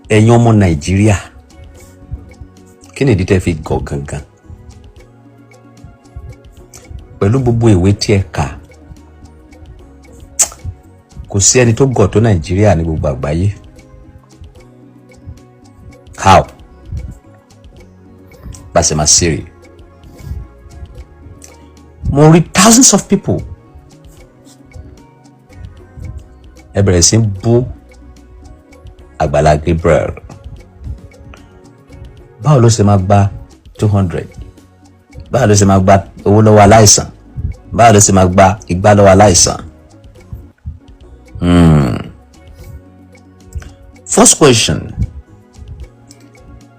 Ẹ̀yin ọmọ Nàìjíríà, kí ni ìdí tẹ́ fi gọ̀ gangan? Pẹ̀lú gbogbo ìwé tí ẹ kà, kò sí ẹni tó gọ̀ tó Nàìjíríà ní gbogbo àgbáyé. How? Bàṣẹ̀màṣẹ́rì. Mo rí thousands of people. Ẹ bẹ̀rẹ̀ sí bú Àgbàlá Gabriel. Báwo ló ṣe máa gba 200? Báwo ló ṣe máa gba owó lọ́wọ́ aláìsàn? Báwo ló ṣe máa gba igbá lọ́wọ́ aláìsàn? First question,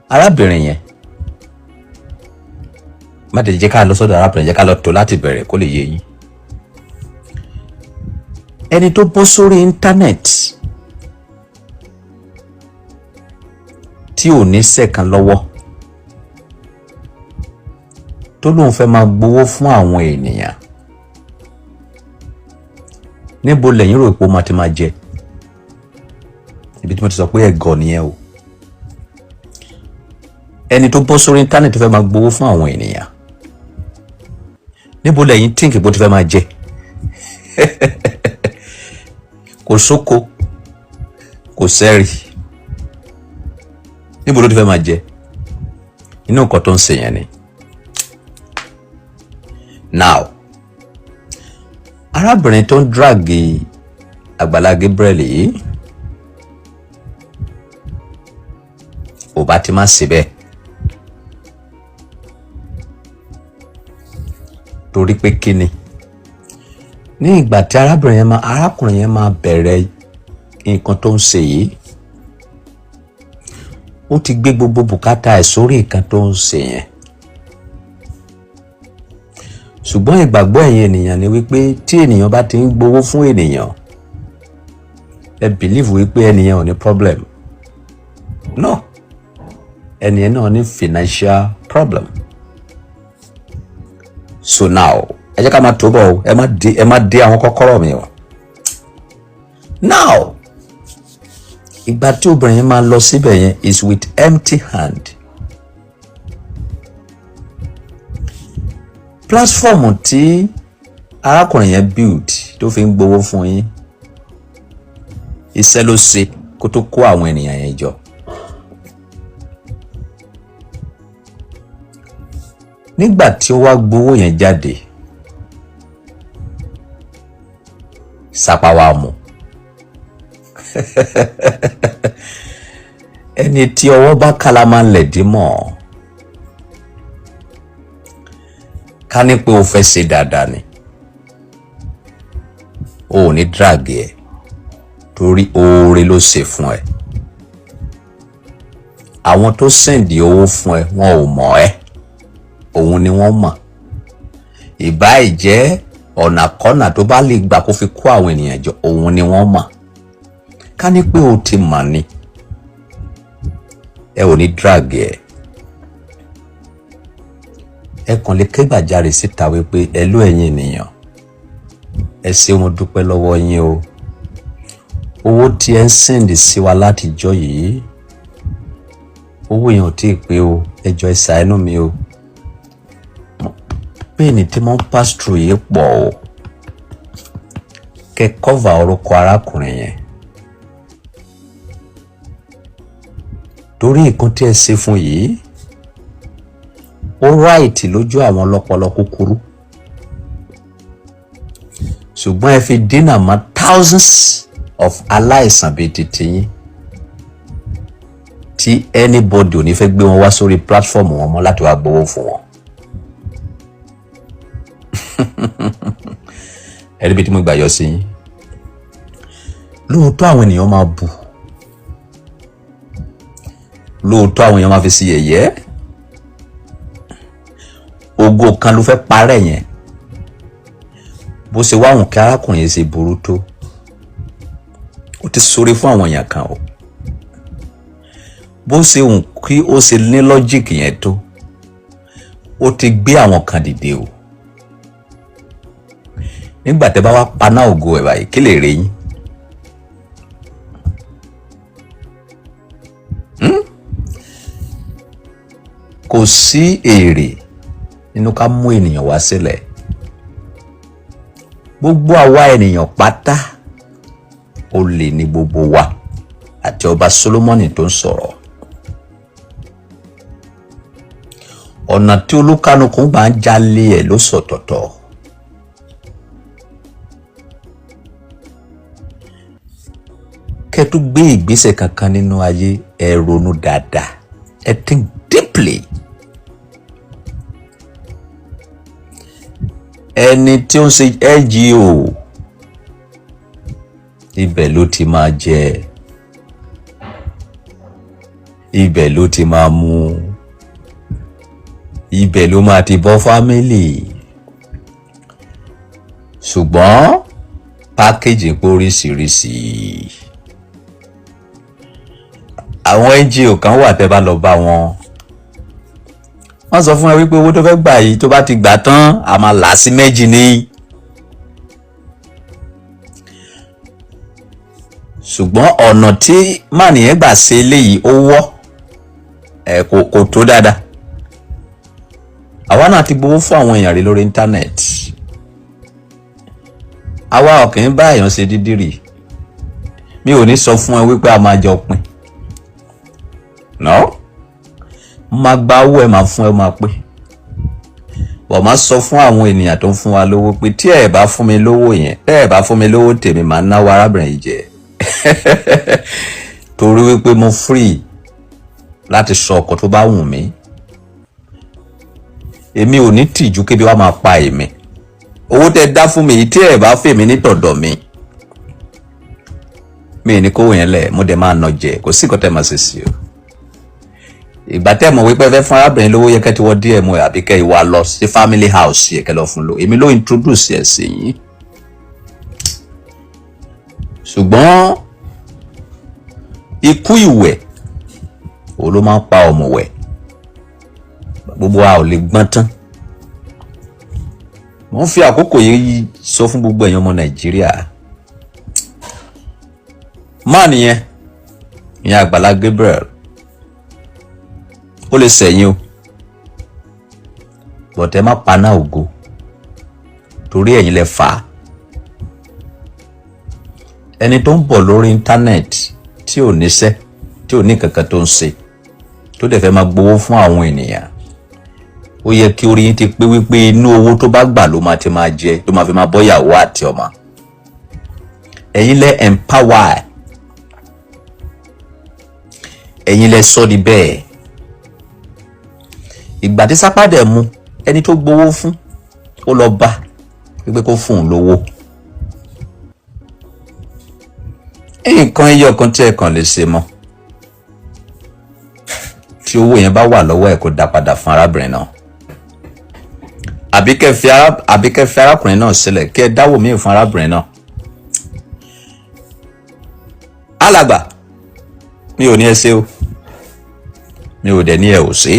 arábìnrin yẹn, má tètè jẹ́ ká lọ sọ́dọ̀ arábìnrin, jẹ́ ká lọ tó láti bẹ̀rẹ̀ kó lè yé yín. Ẹni tó bọ́ sórí íńtánẹ́ẹ̀tì tí ò ní sẹ̀kan lọ́wọ́, tó lóun fẹ́ máa gbowó fún àwọn ènìyàn, níbo lẹ́yìn rò pé ó máa ti máa jẹ? Ibi tí mo ti sọ pé ẹ̀gọ́ nìyẹn o. Ẹni tó bọ́ sórí íńtánẹ́ẹ̀tì tó fẹ́ máa gbowó fún àwọn ènìyàn, níbo lẹ́yìn tíǹkì bó ti fẹ́ máa jẹ? Kò sóko, kò sẹ́rì, níbo ló ti fẹ́ máa jẹ? Inú nǹkan tó ń ṣe yẹn ni. Now, arábìnrin tó ń dragi Àgbàlá Gabriel yìí, ò bá ti má ṣe bẹ́ẹ̀, torí pé kíni, ní ìgbà tí arábìnrin yẹn máa, arákùnrin yẹn máa bẹ̀rẹ̀ nǹkan tó ń ṣe yìí, ó ti gbé gbogbo bùkátà ẹ̀ sórí nǹkan tó ń ṣe yẹn. Ṣùgbọ́n ìgbàgbọ́ ẹ̀yin ènìyàn ni wípé tí ènìyàn bá ti ń gbowó fún ènìyàn, ẹ believe wípé ènìyàn ò ní problem. No, ènìyàn náà ní financial problem. So now, ẹ jẹ́ ká máa tó bọ̀ o, ẹ má dé àwọn kọ́kọ́rọ́ mi o. Now, ìgbà tí obìnrin yẹn máa lọ síbẹ̀ yẹn is with empty hand. Platform tí arákùnrin yẹn build tó fi ń gbowó fún yín, iṣẹ́ ló ṣe kó tó kó àwọn ènìyàn yẹn jọ. Nígbà tí ó wá gbowó yẹn jáde, sapa wa mú. Ẹni tí ọwọ́ bá kálá máa ń lẹ̀dí mọ́. Ká ní pé o fẹ́ ṣe dáadáa ni, o ò ní drag ẹ, torí oore ló ṣe fún ẹ. Àwọn tó sẹ̀ǹdì owó fún ẹ, wọn ò mọ̀ ẹ́, òun ni wọ́n mọ̀. Ìbá ìjẹ́ ọ̀nà kọ́nà tó bá lè gbà kó fi kó àwọn ènìyàn jọ, òun ni wọ́n mọ̀. Ká ní pé o ti mọ̀ ni, ẹ ò ní drag ẹ. Ẹ kàn lè ké gbàjarè síta wípé ẹ ló ẹ̀yin ènìyàn, ẹ ṣé, mo dúpẹ́ lọ́wọ́ yín o. Owó tí ẹ ń sẹ́ǹdì sí wa látijọ́ yìí, owó yẹn ò tí ì pé o, ẹ jọ̀ọ́ ẹ ṣàánú mi o. Pain tí mo ń pass through yìí pọ̀ o. Kẹ́ cover orúkọ arákùnrin yẹn, torí nǹkan tí ẹ ṣe fún yìí, ó ráìtì lójú àwọn ọlọ́pọlọ kúkúrú, ṣùgbọ́n ẹ fi dínà mọ́ thousands of aláìsàn bíi titi yín tí anybody ò ní fẹ́ gbé wọn wá sórí platform wọn mọ́ láti wá gbowó fún wọn. Ẹ rí bí tí mo gbà yọ sí yín. Lóòótọ́ àwọn ènìyàn máa bù, lóòótọ́ àwọn èèyàn máa fi sí yẹ̀yẹ́. Ògo kan ló fẹ́ parẹ́ yẹn. Bó ṣe wá òun kí arákùnrin yìí ṣe burú tó, ó ti ṣoore fún àwọn èèyàn kan o. Bó ṣe òun kí ó ṣe ní lọ́jíìkì yẹn tó, ó ti gbé àwọn kan dìde o. Nígbà tẹ́ bá wá paná ògo ẹ̀ báyìí, kí lè rí yín? Kò sí èrè nínú ká mú ènìyàn wá sílẹ̀. Gbogbo àwa ènìyàn pátá, olè ní gbogbo wa, àti ọba Solomoni tó ń sọ̀rọ̀. Ọ̀nà tí olúkálùkù bá ń jalè ẹ̀ ló sọ̀tọ̀tọ̀. Kẹ́ tó gbé ìgbésẹ̀ kankan nínú ayé, ẹ ronú dáadáa, ẹ think deeply. Ẹni tí ó ń ṣe NGO, ibẹ̀ ló ti máa jẹ, ibẹ̀ ló ti máa mú, ibẹ̀ ló máa ti bọ́ family. Ṣùgbọ́n package pé oríṣiríṣi. Àwọn NGO kan wà, tẹ́ bá lọ bá wọn, wọ́n sọ fún ẹ wípé owó tó fẹ́ gbà yìí, tó bá ti gbà tán, a máa là á sí méjì ní. Ṣùgbọ́n ọ̀nà tí mànìyàn yẹn gbà ṣe eléyìí, ó wọ́ ẹ, kò tó dáadáa. Àwa náà ti gbowó fún àwọn èèyàn rí lórí íńtánẹ́ẹ̀tì. Àwa ò kì í bá èèyàn ṣe dídìrì. Mi ò ní sọ fún ẹ wípé a máa jọ pín. No, mo máa gba owó ẹ, máa fún ẹ, máa pé bọ̀. Máa sọ fún àwọn ènìyàn tó ń fún wa lówó pé tí ẹ bá fún mi lówó yẹn, tẹ́ ẹ bá fún mi lówó tèmi, màá náwó arábìnrin yìí jẹ, torí wípé mo free láti sọ ọkọ tó bá wù mí. Èmi ò ní tìjú kébi wá máa pa èmi. Owó tẹ́ dá fún mi yìí, tí ẹ bá fèmí ní tọ̀dọ̀ mi, mi ní kówó yẹn lẹ̀, mo dẹ̀ máa nà jẹ. Kò sí nǹkan tẹ́ máa ṣe sí o. Ìgbà tẹ́ mọ̀ wípé ẹ fẹ́ fún arábìnrin lówó, yẹ kẹ́ ti wọ DM ẹ̀, àbí kẹ́ ìwà lọ sí family house yẹ kẹ́ lọ fún lò. Èmi ló introduce ẹ̀ sí yín. Ṣùgbọ́n ikú ìwẹ̀ òun ló máa ń pa ọ̀mùwẹ̀. Gbogbo wa ò lè gbọ́n tán. Mo ń fi àkókò yìí sọ fún gbogbo ẹ̀yin ọmọ Nàìjíríà, má nìyẹn, ìyẹn Àgbàlá Gabriel, ó lè sẹ̀yìn o, but ẹ má paná ògo, torí ẹ̀yin lẹ fà á. Ẹni tó ń bọ̀ lórí íńtánẹ́ẹ̀tì tí ò níṣẹ́, tí ò ní kankan tó ń ṣe, tó dẹ̀ fẹ́ máa gbowó fún àwọn ènìyàn, ó yẹ kí orí yín ti pé wípé inú owó tó bá gbà ló máa ti máa jẹ, tó máa fi máa bọ́yàwó àti ọmọ. Ẹ̀yin lẹ empower ẹ̀, ẹ̀yin lẹ sọ di bẹ́ẹ̀. Ìgbà tí sápá dẹ̀ mú ẹni tó gbowó fún, ó lọ bá wípé kó fún un lówó. Nǹkan ẹyọ kan tí ẹ kàn lè ṣe mọ́, tí owó yẹn bá wà lọ́wọ́ ẹ̀, kó dá padà fún arábìnrin náà, àbí kẹ́ fi arákùnrin náà sílẹ̀, kí ẹ dáwọ́ míì fún arábìnrin náà. Alàgbà, mi ò ní ẹ ṣe o, mi ò dẹ̀ ní ẹ ò ṣe,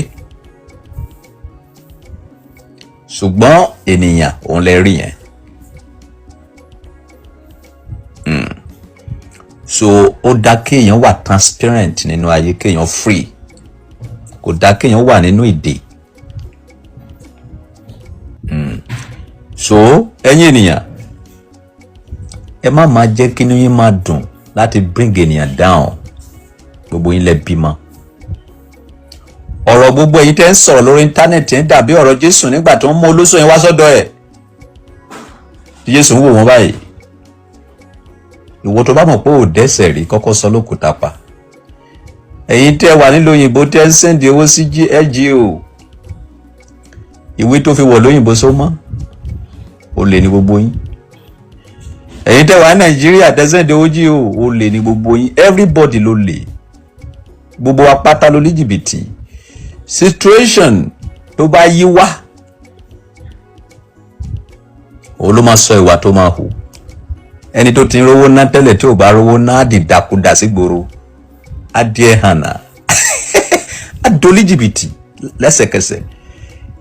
ṣùgbọ́n ènìyàn òun lè rí yẹn. So ó dá kéèyàn wà transparent nínú ayé, kéèyàn free. Kò dá kéèyàn wà nínú ìdè. So ẹ̀yin ènìyàn, ẹ má máa jẹ́ kí inú yín máa dùn láti bring ènìyàn down. Gbogbo yín lẹ bímọ. Ọ̀rọ̀ gbogbo ẹ̀yin tẹ́ ń sọ̀rọ̀ lórí íńtánẹ́ẹ̀tì ń dàbí ọ̀rọ̀ Jésù nígbà tó ń mú olóṣò yẹn wá sọ́dọ̀ ẹ̀, tí Jésù ń wò wọ́n báyìí. Ìwọ tó bá mọ̀ pé ò dẹ́ṣẹ̀ rí, kọ́kọ́ sọ lókùúta pa. Ẹ̀yin tẹ́ wà nílùú òyìnbó, tẹ́ ń send owó sí NGO, ìwé tó fi wọ̀ lóyìnbó só mọ́, ó lè ní gbogbo yín. Ẹ̀yin tẹ́ wà ní Nàìjíríà, tẹ́ send owó jí o, ó lè ní gbogbo yín. Everybody ló lè, gbogbo wa pátá ló ní jìbìtì. Situation tó bá yí wá, òun ló máa sọ ìwà tó máa hù. Ẹni tó ti ń rówó ná tẹ́lẹ̀, tí ò bá rówó ná, á dìdàkudà sígboro, á di ẹ̀ hànà, á dolí jìbìtì lẹ́sẹ̀kẹsẹ̀.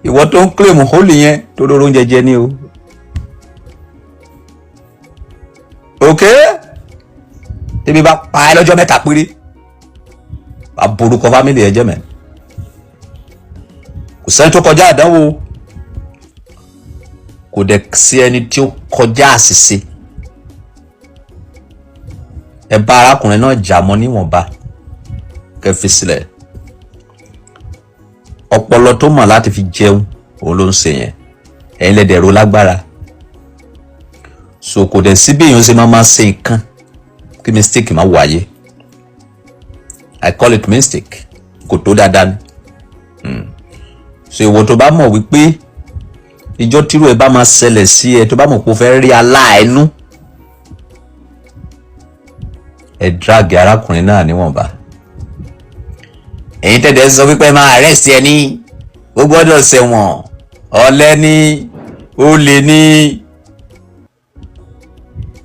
Ìwọ tó ń claim holy yẹn, tó lóró oúnjẹ jẹ ní o. Ok, tẹ́bí bá pa ẹ́ lọ́jọ́ 3 péré, Wàá borúkọ family ẹ jẹ́ mẹ́. Kò sẹ́ni tó kọjá àdánwò, kò dẹ̀ sí ẹni tí ó kọjá àṣìṣe. Ẹ bá arákùnrin náà jà mọ́ níwọ̀nba, kẹ́ fi sílẹ̀. Ọpọlọ tó mọ̀ láti fi jẹun òun ló ń ṣe yẹn. Ẹ̀yin lẹ dẹ̀ ro lágbára, so kò dẹ̀ sí bí èèyàn ṣe máa ṣe nǹkan kí mistake máa wáyé. I call it mistake, kò tó dáadáa ni. So ìwọ tó bá mọ̀ wípé ìjọ tírú ẹ bá máa ṣẹlẹ̀ sí ẹ, tó bá mọ̀ pé o fẹ́ rí aláàánú, ẹ drag arákùnrin náà níwọ̀nba. Èyí tẹ̀dẹ̀ sọ wípé máa arrest ẹ ní ó gbọ́dọ̀ ṣẹ̀wọ̀n, ọ̀lẹ ní, olè ní,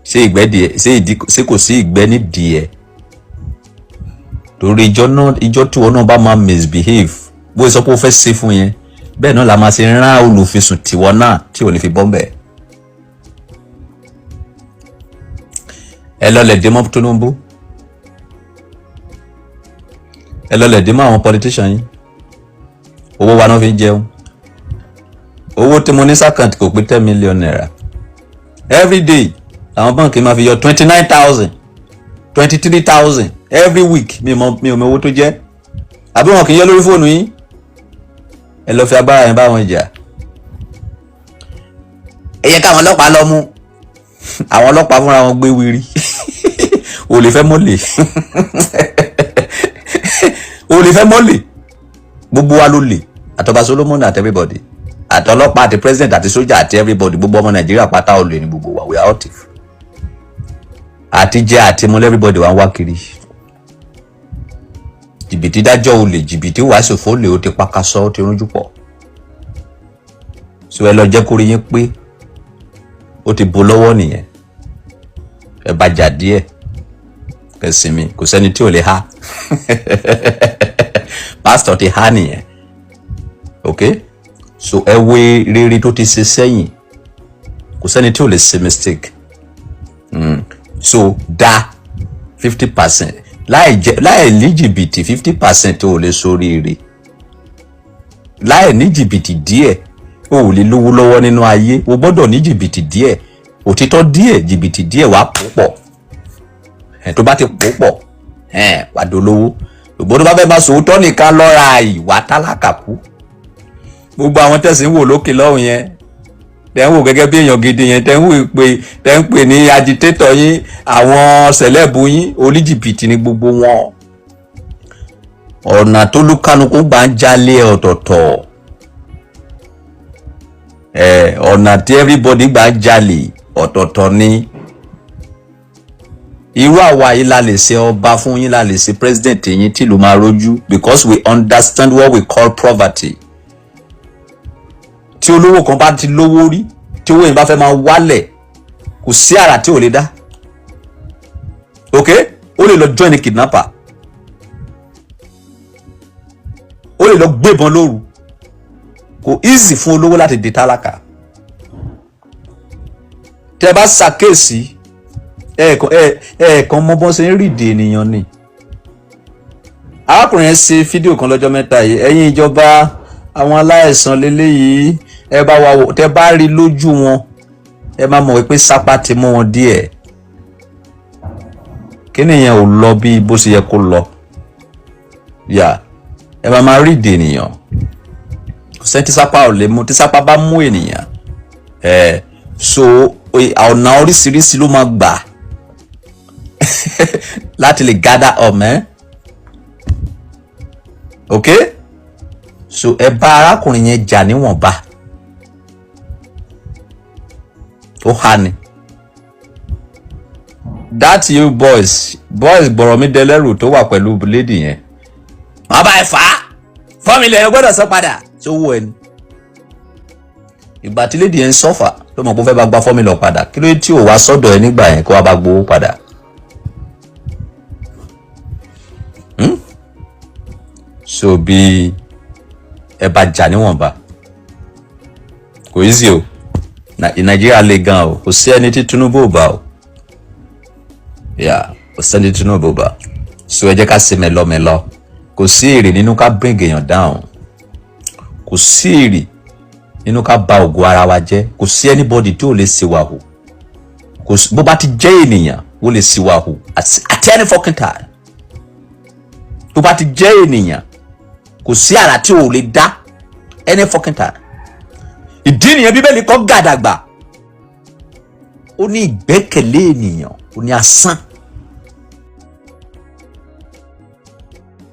ṣé ìgbẹ́ díẹ̀, ṣé ìdí, ṣé kò sí ìgbẹ́ nídìí ẹ̀? Torí ìjọ náà, ìjọ tí wọn náà bá máa misbehave, bó sọ pé ó fẹ́ ṣe fún yẹn, bẹ́ẹ̀ náà la máa ṣe rán olùfisùn tiwọn náà tí ò ní fi bọ́ mbẹ̀. Ẹ lọlẹ̀ dé mọ́ Tinubu, ẹ lọlẹ̀ dé mọ́ àwọn politician yín. Owó wa náà fi ń jẹun. Owó tí mo ní sàkàntì kò pé ₦10 million. Every day àwọn báǹkì máa fi yọ 29,000, 23,000 every week. Mi ò mọ owó tó jẹ́. Àbí wọn kì í yọ lórí fóònù yín? Ẹ lọ fi agbára yẹn bá wọn jà. Ẹ yẹ káwọn ọlọ́pàá lọ mú àwọn ọlọ́pàá fúnra wọn gbé wiri. O lè fẹ́ mọ́lẹ̀, o lè fẹ́ mọ́lẹ̀. Gbogbo wa ló lè, àtọba Solomon àti everybody, àtọlọ́pàá àti president àti sójà àti everybody, gbogbo ọmọ Nàìjíríà pátá olè ní gbogbo wa. We are active. Àti jẹ àti mú everybody wa ń wá kiri. Jìbìtì dájọ́ olè, jìbìtì wàásù fólè, ó ti pakasọ, ó ti rúnjú pọ̀. So ẹ lọ jẹ́ kó rí yín pé ó ti bo lọ́wọ́ nìyẹn. Ẹ bá jà díẹ̀, kẹsìnmi. Kò sẹ́ni tí ò lè ha. Pásítọ̀ ti há nìyẹn. Ok, so ẹ wo rere tó ti ṣe sẹ́yìn. Kò sẹ́ni tí ò lè ṣe mistake. So dá 50% láì jẹ, láì ní jìbìtì 50% ò lè ṣoríire. Láì ní jìbìtì díẹ̀, o ò lè lówó lọ́wọ́ nínú ayé. O gbọ́dọ̀ ní jìbìtì díẹ̀, òtítọ́ díẹ̀, jìbìtì díẹ̀, wàá pò pọ̀. Ẹ̀ tó bá ti pò pọ̀, ẹ̀ wàá dolówó. Ṣùgbọ́n tó bá fẹ́ máa sòótọ́ nìkan lọ́ra, ìwà tálákà kú. Gbogbo àwọn tẹ̀sí ń wò lókè lọ́hùn yẹn, tẹ̀ ń wò gẹ́gẹ́ bí èèyàn gidi yẹn, tẹ̀ ń wò pé, tẹ̀ ń pè ní agitator yín, àwọn celeb yín, oníjìbìtì ní gbogbo wọn. Ọ̀nà tó lúkálukú gbà ń jalè ọ̀tọ̀ọ̀tọ̀ ẹ̀, ọ̀nà tí everybody gbà ń jalè ọ̀tọ̀ọ̀tọ̀ ni. Irú àwa yìí la lè ṣe ọba fún yín, la lè ṣe president yín tí ìlú máa rojú, because we understand what we call poverty. Tí olówó kan bá ti lówó rí, tí owó yẹn bá fẹ́ máa wálẹ̀, kò sí àrà tí ò lè dá. Ok, ó lè lọ join a kidnapper, ó lè lọ gbébọn lóru. Kò easy fún olówó láti di tálákà. Tẹ bá ṣàkíyèsí, ẹ̀ẹ̀kan ẹ̀ẹ̀kan mọ bọ́n ṣe ń rìdì ènìyàn ni. Arákùnrin yẹn ṣe fídíò kan lọ́jọ́ mẹ́ta yìí. Ẹ̀yin ìjọba, àwọn aláìsàn lélẹ́yìí, ẹ bá wa wò. Tẹ bá rí lójú wọn, ẹ máa mọ̀ wípé sápá ti mú wọn díẹ̀. Kí nìyẹn ò lọ bí bó ṣe yẹ kó lọ yà. Ẹ máa rìdì ènìyàn. Kò sẹ́ni tí sápá ò lè mú. Tí sápá bá mú ènìyàn ẹ̀, so ọ̀nà oríṣiríṣi ló máa gbà láti lè gather up mẹ́. Ok, so ẹ bá arákùnrin yẹn jà níwọ̀nba. Ó há ni. That you boys gbọ̀rọ̀ mi dẹlẹ́rù tó wà pẹ̀lú lady yẹn, wọ́n bá ẹ fà á 4 million gbọ́dọ̀ sọ padà sówó ẹni. Ìgbà tí lady yẹn ń sọ́fà ló mọ̀ pé ó fẹ́ bá gba 4 million padà. Kí ló dé tí ò wá sọ́dọ̀ ẹ nígbà yẹn kó wá bá gbowó padà? So bí ẹ bá jà níwọ̀nba, kò easy o. Nàìjíríà le gan o. Kò sí ẹni tí Tinubu ò bá o. Yà, kò sẹ́ni tí Tinubu ò bá. So ẹ jẹ́ ká ṣe mẹ́lọ́mẹ́lọ́. Kò sí èrè nínú ká bring èèyàn down, kò sí èrè nínú ká ba ògo ara wa jẹ́. Kò sí anybody tí ò lè ṣìwàhù. Kò sí, bó bá ti jẹ́ ènìyàn, ó lè ṣìwàhù at any fucking time. Tó bá ti jẹ́ ènìyàn, kò sí àrà tí ò lè dá any fucking time. Ìdí nìyẹn Bíbélì kọ́ gàdàgbà, ó ní ìgbẹ́kẹ̀lé ènìyàn, ó ní asán.